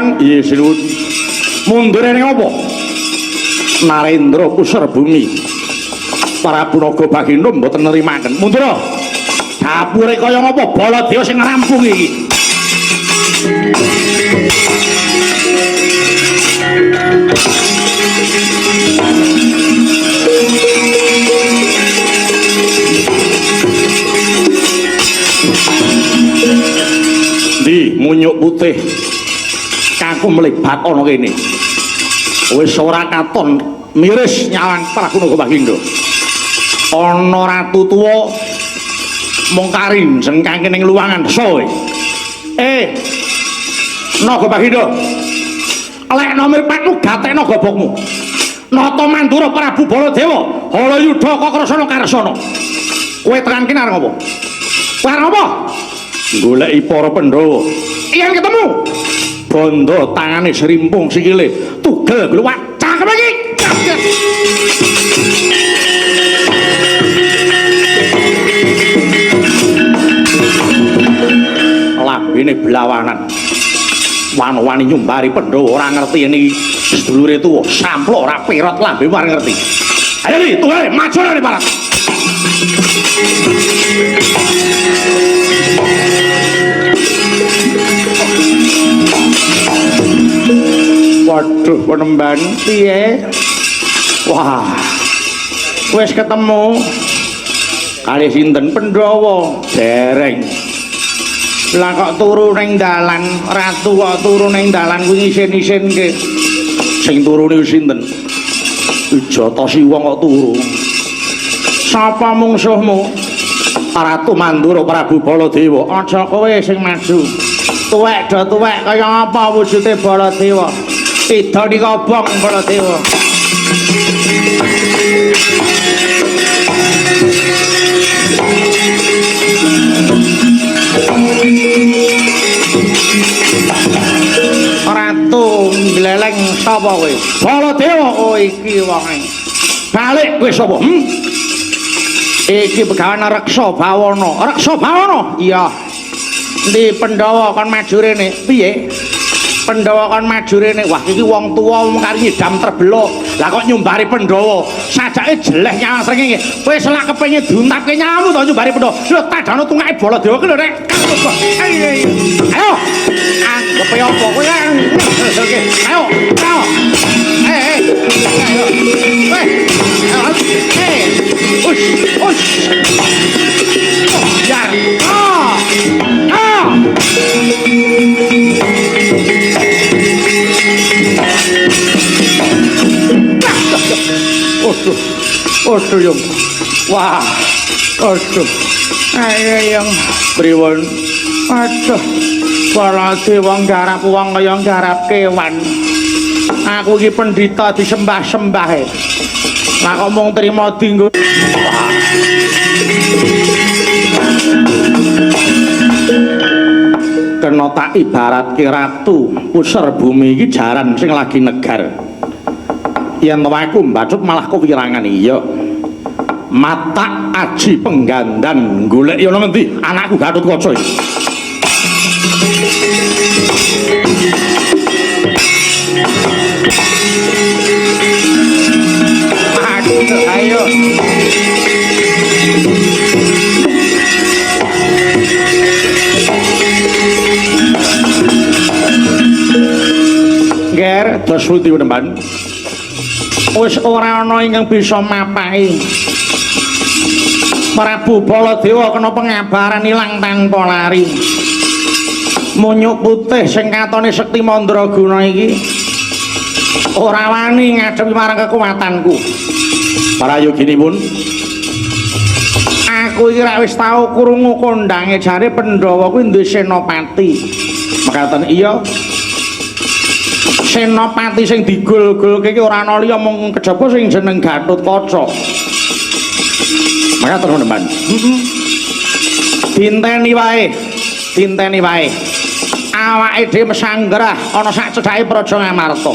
Kang, iya sinuwun. Mundur ning apa? Narendra Pusar Bumi. Prabu Naga Bagindo mboten nerimaken. Mundur. Dapure kaya ngapa Baladewa sing rampung iki. Ndi munyuk putih kaku melebat ana kene. Wis ora katon miris nyawang Prabu Naga Bagindo. Ana ratu tuwa mung karinjeng kang ning luwangan desa kowe. Naga Bagindo. Lekno mripatmu gatekno gobokmu. Nata Mandura Prabu Baladewa, Halayudha Kakrasana Karsana. Kowe tekan kene arep apa? Kowe arep apa? Goleki para Pandhawa. Yen ketemu, bondo tangane serimpung sikile, tugel gluwak cangkem iki. Lambene blawanan. Wani-wani nyumbari Pandhawa ora ngerti yen iki sedulure tuwa, samplok ora perot lambe ora ngerti. Ayo li, tuwe maju nang parat. Waduh, penemban piye? Wah. Wis ketemu kali sinten Pandhawa? Dereng. Lah kok turu ning dalan, ratu kok turu ning dalan kuwi isin-isinke. Sing turu niku sinten? Ijata Siwa kok turu. Sapa mungsuhmu? Ratu Mandura Prabu Baladewa. Aja kowe sing maju. Tuwek do tuwek kaya apa wujude Baladewa? Ida dikobong Baladewa. Ratu ngleleng sapa kowe? Baladewa. Oh iki wonge. Balik kowe sapa? Iki begawan Reksa Bawana. Reksa Bawana? Iya. Endi Pandhawa kon maju rene? Piye? Pandhawa kon maju rene. Wah iki wong tuwa wong kari nyidam terbelo. Lah kok nyumbari Pandhawa? Sajake jeleh nyawang srengenge. Kowe selak kepengin diuntapke nyawamu to nyumbari Pandhawa. Lho tadano tungake Baladewa ki lho rek. Ayo. Anggepe apa kowe? Ayo. Ayo. Ayo. Ush, ush. Ya. Ah. Ah. Aduh. Aduh, Yung. Wah. Aduh. Ayo, Yung. Priwon? Aduh. Baladewa nggarap wong kaya nggarap kewan. Aku iki pendhita disembah-sembah. Lah kok mung trima dinggo. Kena tak ibaratke ratu Pusar Bumi iki jaran sing lagi negar. Yen to aku mbacut malah kewirangan. Iya. Matak aji penggandan golek ana ngendi anakku Gatotkaca iki. Ayo. Ger, dos pundi penemban? Wis ora ana ingkang bisa mapai. Prabu Baladewa kena pengabaran ilang tanpa lari. Munyuk putih sing katone sekti mandraguna iki ora wani ngadepi marang kekuatanku. Prayoginipun, aku iki rak wis tau krungu kondhange jare Pandhawa kuwi duwe senopati. Mekaten iya. Senopati sing digol-golke iki ora ana liya mung kejaba sing jeneng Gatotkaca. Mekaten teman. Heeh. Dinteni wae. Dinteni wae. Awake dhewe mesanggrah ana sak cedhake Praja Ngamarta.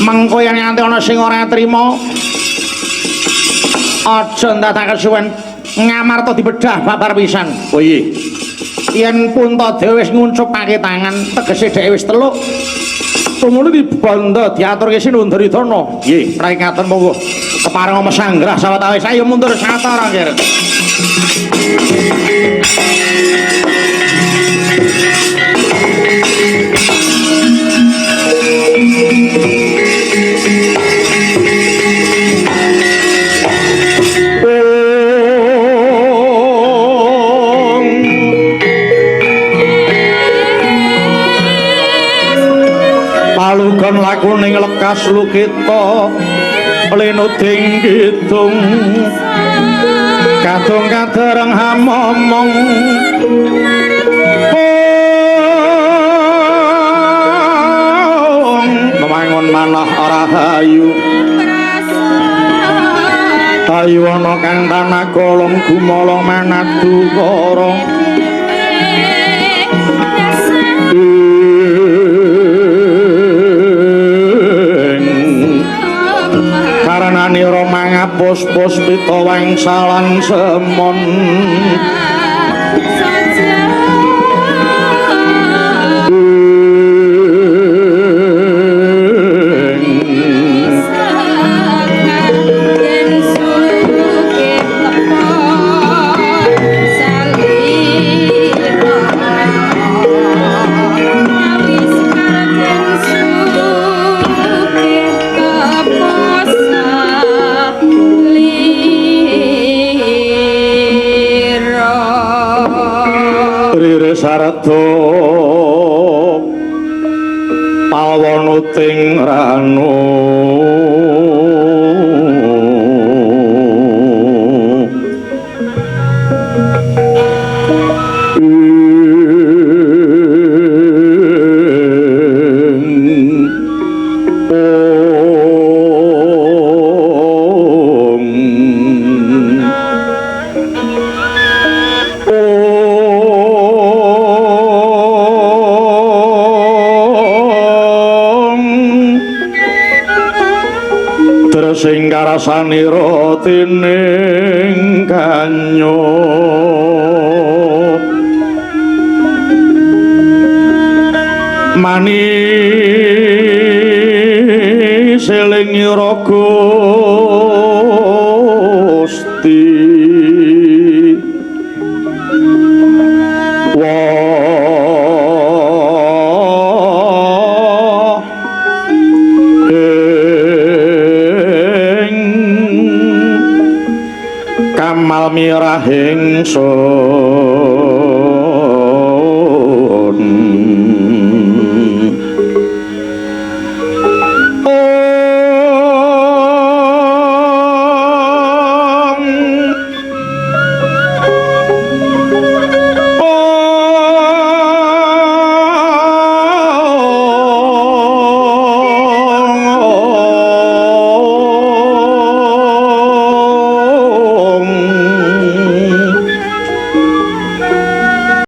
Mengko yen nganti ana sing ora trima, aja ndadak kesuwen Ngamarta dibedah babar pisan. Oh iya. Yen Puntadewa wis nguncupake tangan, tegese dhek wis teluk. Tumuli dibanda diaturke Sinuwun Duryudana. Nggih, prai ngaten monggo. Kepareng mesanggrah sawetawis ayo mundur sawetara, Ger. Palugon lakuning lekas lukita linuding kidung kadung kadereng hamomong memangun manah rahayu tayu ana kang tanah kolong gumolong manadukara karenane mangapus puspita wangsalan semon Sardo pawonuting ranu sing karasanira tining kanyo manis eling ira Gusti kamal mirahing sun.